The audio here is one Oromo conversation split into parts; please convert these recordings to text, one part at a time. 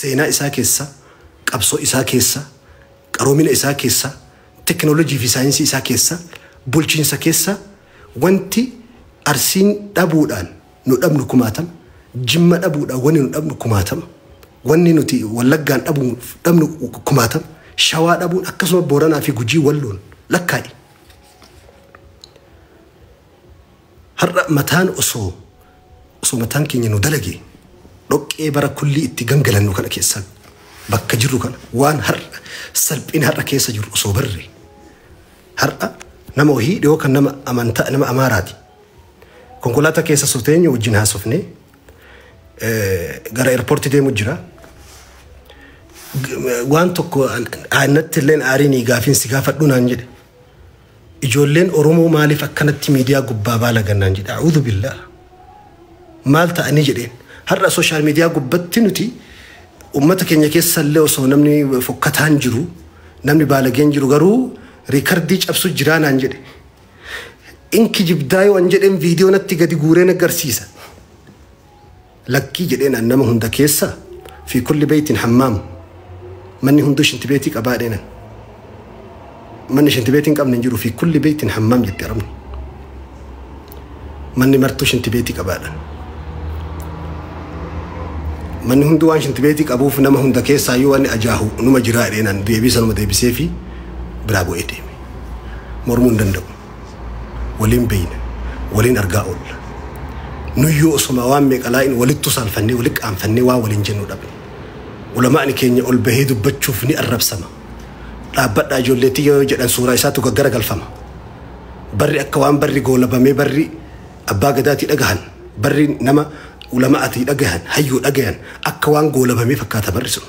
Seenaa isaa keessa, qabsoo isaa keessa, qaroomina isaa keessa, teknoolojii fi saayinsii isaa keessa, bulchiinsa keessa wanti Arsiin dhabuudhaan nu dhabnu kumaatama, Jimma dhabuudhaan wanni nu dhabnu kumaatama, wanni nuti Wallaggaan dhabnu kumaatama, Shawaa dhabuun akkasuma Booranaa fi Gujii Walloon lakkaa'i. Har'a mataan osoo osoo mataan keenya nu dalage dhoqqee bara kullii itti gangalannu kana keessa bakka jirru kana waan har'a salphina har'a keessa jiru osoo barre har'a nama wahii dhiyoo kan nama amantaa nama Amaaraati. Konkolaataa keessa osoo teenyu wajjin haasofne gara eerpoortii deemu jira. Waan tokko natti illeen aariin gaafiin si gaafadhu naan jedhe. Ijoolleen Oromoo maaliif akkanatti miidiyaa gubbaa baalagan naan jedhe. A'uudhu billaah. Maal ta'anii jedheen. Har'a sooshaal miidiyaa gubbatti nuti uummata keenya keessa illee osoo namni fokkataan jiru, namni baalageen jiru garuu riikardii cabsu jiraa naan jedhe. Inki jibdaa yoo an jedheen viidiyoo natti gadi guuree agarsiisa. Lakkii jedheen an nama hunda keessa fi kulli beeytiin hammaam. Manni hunduu shintibeetii qabaa dheenan. Manni shintibeetii hin qabne hin jiru fi kulli beeytiin hammaam jette Arabni. Manni martuu shintibeetii qabaadhan. Manni hunduu waan shintibeetii qabuuf nama hunda keessaayyuu wanni ajaahu numa jiraa dheenan deebii sanuma deebisee fi biraa bu'ee deeme. Mormuu hin danda'u. Waliin beeyna. Waliin argaa oolla. Nuyyuu osoma waan meeqa laa'in walittu saalfannee walitti qaanfannee waa waliin jennu dhabne. Ulamaa'ni keenya ol bahee dubbachuuf ni arrabsama. Dhaabbadhaa ijoollee tiyya yoo jedhan suuraa isaatu gaggaragalfama. Barri akka waan barri goolabamee barri abbaa gadaatii dhagahan, barri nama ulama'atii dhagahan, hayyuu dhagahan akka waan goolabamee fakkaata barri sun.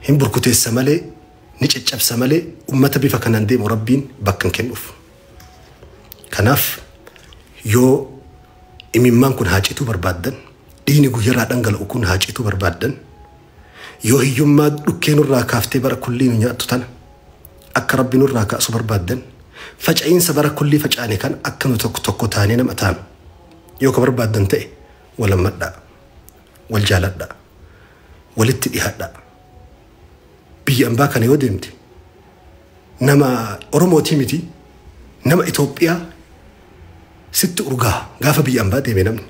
Hin burkuteessa malee, ni caccabsa malee ummata bifa kanaan deemu Rabbiin bakka hin kennuuf. Kanaaf yoo imimmaan kun haa cituu barbaaddan, dhiigni guyyarraa dhangala'u kun haa cituu barbaaddan, yoo hiyyummaa dhukkee nurraa kaaftee bara kullii nu nyaattu tana akka Rabbi nurraa kaasu barbaaddan, faca'iinsa bara kullii facaane kana akka nu tokko tokko taanee nama taanu yoo ka barbaaddan ta'e wal hammadhaa, wal jaaladhaa, walitti dhihaadhaa. Biyya ambaa kana yoo deemte nama Oromootii miti nama Itoophiyaa sitti urgaa gaafa biyya ambaa deeme namni.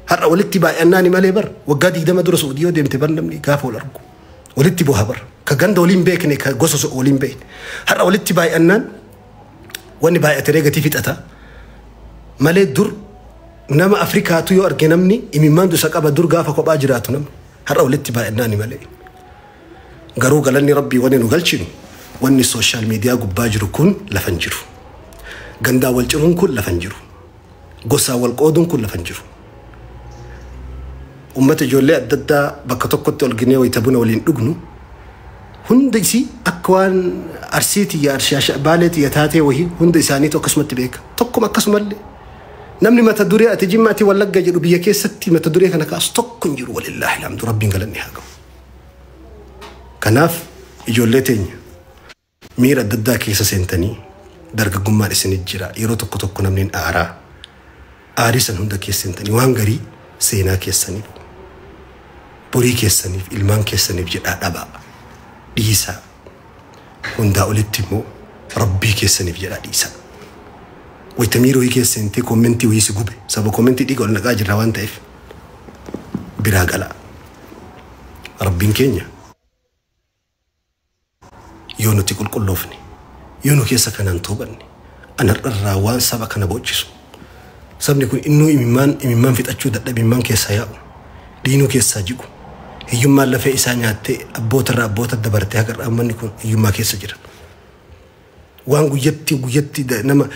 Har'a walitti baay'annaani malee bar waggaa 20 dura Su'uudii yoo deemte bar namni gaafa wal argu walitti boha bar ka ganda waliin beekne ka gosa waliin beekne. Har'a walitti baay'annaan wanni baay'ateree gatii fixata malee dur nama Afrikaatu yoo arge namni imimmaan dusa qaba dur gaafa kophaa jiraatu namni har'a walitti baay'annaani malee. Garuu galanni Rabbii wanni nu galchinu wanni sooshaal miidiyaa gubbaa jiru kun lafa hin jiru. Gandaa wal ciruun kun lafa hin jiru. Gosaa wal qooduun kun lafa hin jiru. Uummata ijoollee adda addaa bakka tokkotti ol ginee wayita buna waliin dhugnu hunda isii akka waan Arsii tiyya Arshaa Baalee tiyya taatee wahii hunda isaaniitu akkasumatti beeka. Tokkuma akkasumallee namni mata duree ati Jimma ati Wallagga jedhu biyya keessatti mata duree kana kaasu tokko hin jiru walillaahi alhamdu Rabbiin galanni haa ga'u. Kanaaf ijoollee teenya miira adda addaa keessa seentanii dargaggummaan isinit jira yeroo tokko tokko namni hin aaraa aarii san hunda keessa seentanii waan garii seenaa keessaniif borii keessaniif ilmaan keessaniif jedhaa dhabaa dhiisaa hundaa olitti immoo Rabbii keessaniif jedhaa dhiisaa. Wayita miira wayii keessa seentee koommentii wayii si gube sababa koommentii dhiiga ol naqaa jirra waan ta'eef biraa galaa. Rabbiin keenya yoo nuti qulqulloofne, yoo nu keessa kanaan toobanne, an har'arraa waan saba kana boochisu. Sabni kun innuu imimmaan imimmaan fixachuu dadhabe imimmaan keessaa yaa'u, dhiinuu keessaa jigu, hiyyummaan lafee isaa nyaattee abbootarraa abboota dabartee haga har'aa ummanni kun hiyyummaa keessa jira. Waan guyyatti guyyatti nama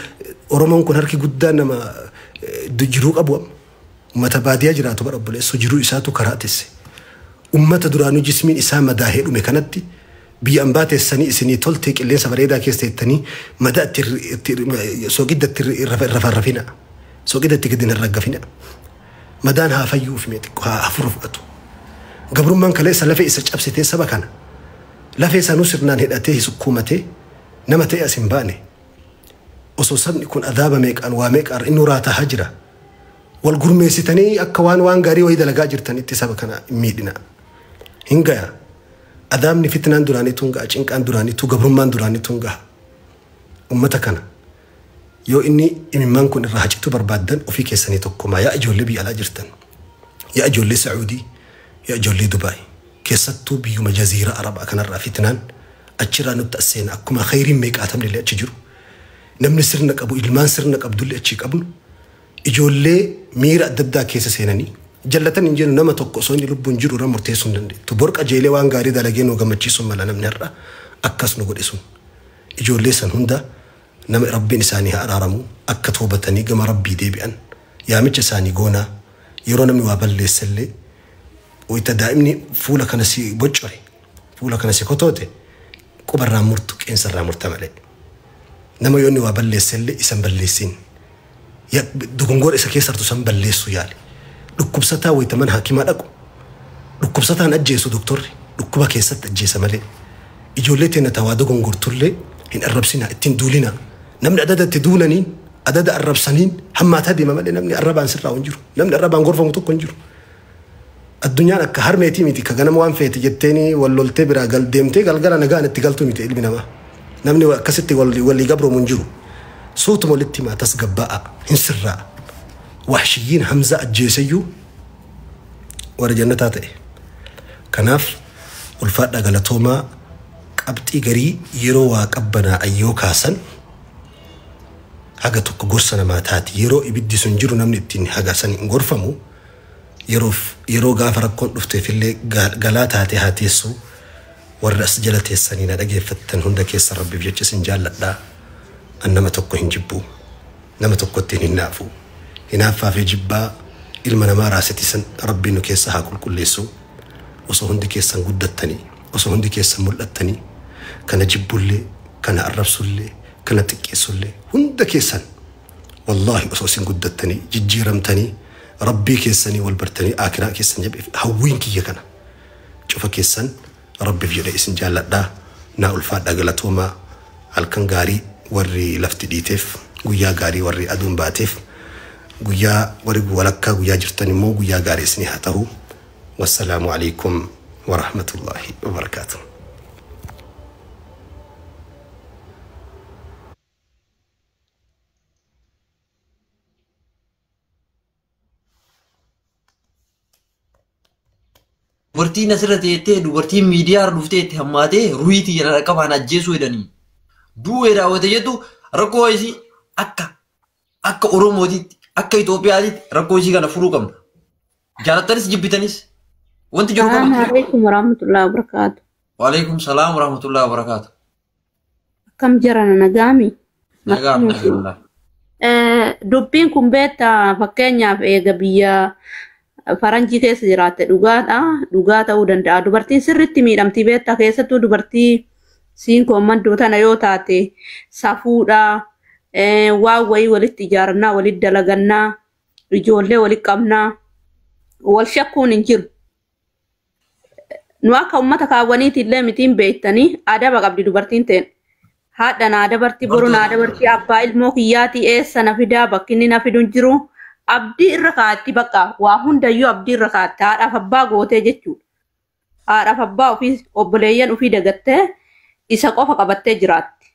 Oromoon kun harki guddaan nama jiruu qabu amma. Ummata baadiyaa jiraatu bara obboleessoo jiruu isaatu karaa tesse. Ummata duraanuu jismiin isaa madaahee dhume kanatti biyya ambaa teessanii isinii toltee qilleensa bareedaa keessa teettanii madaa itti soogidda itti irra rafina. Soogidda itti gadi hin raggafina. Madaan haa fayyuuf mee xiqqoo haa hafuura fudhatu. Gabrummaan kaleessa lafee isa cabsitee saba kana lafee sanuu sirnaan hidhatee sukkuumatee nama ta'e as hin baane. Osoo sabni kun adaaba meeqaan waa meeqaan innuu raatahaa jira. Wal gurmeessitanii akka waan waan gaarii wayii dalagaa jirtanitti saba kana hin miidhina. Hin gaya. Adaamni fitnaan duraaniitu hin ga'a, cinqaan duraaniitu, gabrummaan duraaniitu hin ga'a. Ummata kana yoo inni imimmaan kun irraa hacitu barbaaddan ofii keessanii tokkomaa yaa ijoollee biyya alaa jirtan, yaa ijoollee Sacuudii, yaa ijoollee Dubaay, keessattuu biyyuma jaziira Arabaa kanarraa fitnaan achirraa nutti as seena akkuma khayriin meeqaatamni illee achi jiru. Namni sirna qabu ilmaan sirna qabdullee achi qabnu ijoollee miira adda addaa keessa seenanii jallatan hin jennu nama tokko osoo inni lubbuun jiru irra murteessuu hin dandeettu. Borqa jeelee waan gaarii dalagee nu gammachiisuu mala namni har'a akkas nu godhe sun. Ijoollee san hunda nama rabbiin isaanii haa araaramu akka toobatanii gama rabbii deebi'an yaamicha isaanii goonaa yeroo namni waa balleessellee wayita daa'imni fuula kana si boccore fuula kana si kotoote qubarraa murtu qeensarraa murta malee. Nama yoo inni waa balleessellee isan balleessin. Dogongora isa keessa san balleessu yaali. Dhukkubsataa wayita mana hakimaa dhaqu dhukkubsataan ajjeesu doktorri dhukkuba keessatti ajjeesa malee. Ijoollee teenya tawaa dogongortullee hin arrabsinaa ittiin duulinaa. Namni adada itti duulaniin adada arrabsaniin hammaataa deema malee namni arrabaan sirraa hin jiru. Namni arrabaan gorfamu tokko hin jiru. Addunyaan akka harmeetii miti ka ganama waan feete jetteeni wal loltee biraa gal deemtee galgala nagaan itti galtu miti ilmi namaa. Namni akkasitti walii gabroomu hin jiru. Suutuma walitti himaa tasgabbaa'a hin sirraa. Wahshiyyiin Hamza ajjeeseyyuu warra jannataa ta'e. Kanaaf ulfaadha galatoomaa qabxii garii yeroo waa qabbanaa'an yoo kaasan haga tokko gorsa namaa taati. Yeroo ibiddi sun jiru namni ittiin haga san hin gorfamu yeroo gaafa rakkoon dhufteefillee galaa taate haa teessu warra as jala teessanii na dhageeffattan hunda keessa rabbiif jecha isin jaalladhaa. An nama tokko hin jibbu. Nama tokkotti hin hinaafu. Hinaaffaa fi jibbaa ilma namaa raasitisan rabbiin nu keessa haa qulqulleessu. Osoo hundi keessan guddattanii, osoo hundi keessan mul'attanii, kana jibbullee, kana arrabsullee, kana xiqqeessullee hunda keessan wallaahi osoo isin guddattanii, jijjiiramtanii, rabbii keessanii wal bartanii akiraa keessan jabeef hawwiin kiyya kana. Cufa keessan rabbiif jedhee isin jaalladhaa naa ulfaadhaa galatoomaa halkan gaarii warri lafti dhiiteef guyyaa gaarii warri aduun baateef guyyaa warri walakkaa guyyaa jirtan immoo guyyaa gaarii isinii haa ta'u. Wassalaamu alaikum warahmatullaahi wabarakaatuh. Dubartiin asirra teettee dubartiin miidiyaa irra dhuftee itti hammaatee ruhiitii jedhan akka afaan ajjeesuu jedhanii. Du'ee raawwate jettu rakkoo isii akka Oromootiitti akka Itoophiyaatitti rakkoo isii kana furuu qabna. Jaalattanis jibbitanis wanti jiru Salaamu qabna. alaikum warahmatullahi wabarakatuh. Waalaikum salaam warahmatullahi wabarakaatu. Akkam jiran nagaami? Nagaa alhamdulillah. Dubbiin kun beektaa fakkeenyaaf eega biyya faranjii keessa jiraatte dhugaadha. Dhugaa ta'uu danda'a. Dubartiin sirriitti miidhamti beektaa keessattuu dubartii siin koomandoo tana yoo taate safuudha. Waan wayii walitti ijaarannaa, walitti dalagannaa, ijoollee walitti qabnaa. Wal shakkuun hin jiru. Nu akka uummata kaawwaniiti illee mitiin beektanii adaba qabdi dubartiin ta'en. Haadha naa dabarti, boru naa dabarti, abbaa ilmoo kiyyaatii eessa na fidaa, bakki inni na fidu hin jiru. Abdii irra kaatti bakka waa hundayyuu abdii irra kaatti haadhaaf abbaa gootee jechuudha. Haadhaaf abbaa ofii obboleeyyan ofii dagattee isa qofa qabattee jiraatti.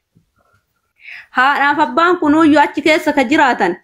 Haadhaaf abbaan kunuyyuu achi keessa ka jiraatan